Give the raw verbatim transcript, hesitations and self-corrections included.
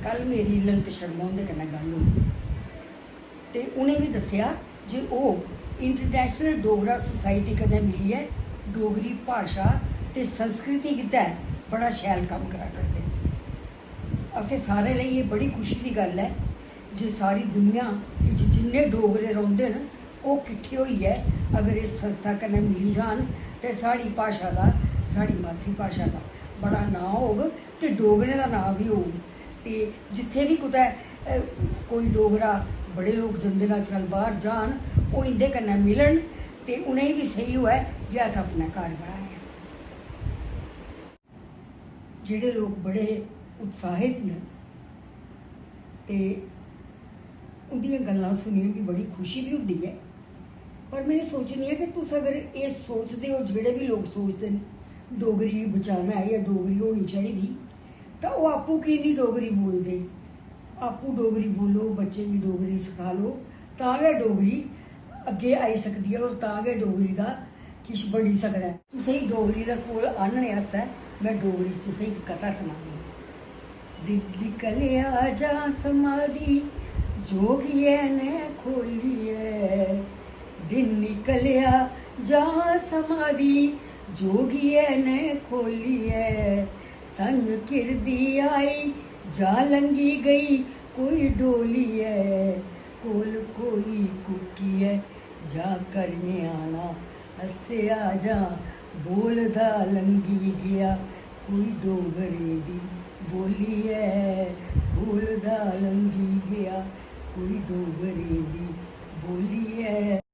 कल मेरी ललित शर्मा हुंदे कन्नै गल्ल होई ते उ'नें बी दस्सेआ जे ओह् इंटरनेशनल डोगरा सोसाइटी कन्नै मिलियै डोगरी भाशा ते संस्कृति गितै बड़ा शैल कम्म करा करदे न। असें सारें लेई एह् बड़ी खुशी दी गल्ल ऐ जे सारी दुनिया च जिन्ने डोगरे रौंह्दे न, ओह् किट्ठे होइयै अगर इस संस्था कन्नै मिली जान ते साढ़ी भाशा दा, साढ़ी मातृभाशा दा बड़ा नांऽ होग ते डोगरें दा नांऽ बी होग। ते जित्थै बी कुतै, अ, कोई डोगरा, बड़े लोक जंदे न अजकल बाह्र जान, ओह् इं'दे कन्नै मिलन ते उ'नेंगी बी सेही होऐ जे अस अपने घर बनाए आं। जेह्ड़े लोक बड़े उत्साहित न ते उं'दियां गल्लां सुनियै बी बड़ी खुशी बी होंदी ऐ। पर में एह् सोचनी आं कि तुस अगर एह् सोचदे ओ, जेह्ड़े बी लोक सोचदे न डोगरी गी बचाना ऐ जां डोगरी होनी चाहिदी, तां ओह् आपूं की निं डोगरी बोलदे? आपूं डोगरी बोलो, बच्चें गी डोगरी सखा लो, तां गै डोगरी अग्गें आई सकदी ऐ और तां गै डोगरी दा किश बनी सकदा ऐ। तुसेंगी डोगरी दे कोल आह्नने आस्तै में डोगरी च तुसेंगी इक कथा सनानी। दिन निकलेआ जां समाधी जोगियै ने खोली ऐ। दिन निकलेआ जां समाधी जोगियै ने खोली ऐ। संझ किरदी आई जां लंघी गई कोई डोली ऐ। कोल कोई कुकी ऐ जां करने आना हस्सेआ जां बोलदा लंघी गेआ कोई डोगरे दी बोली ऐ। बोलदा लंघी गेआ कोई डोगरे दी बोली ऐ।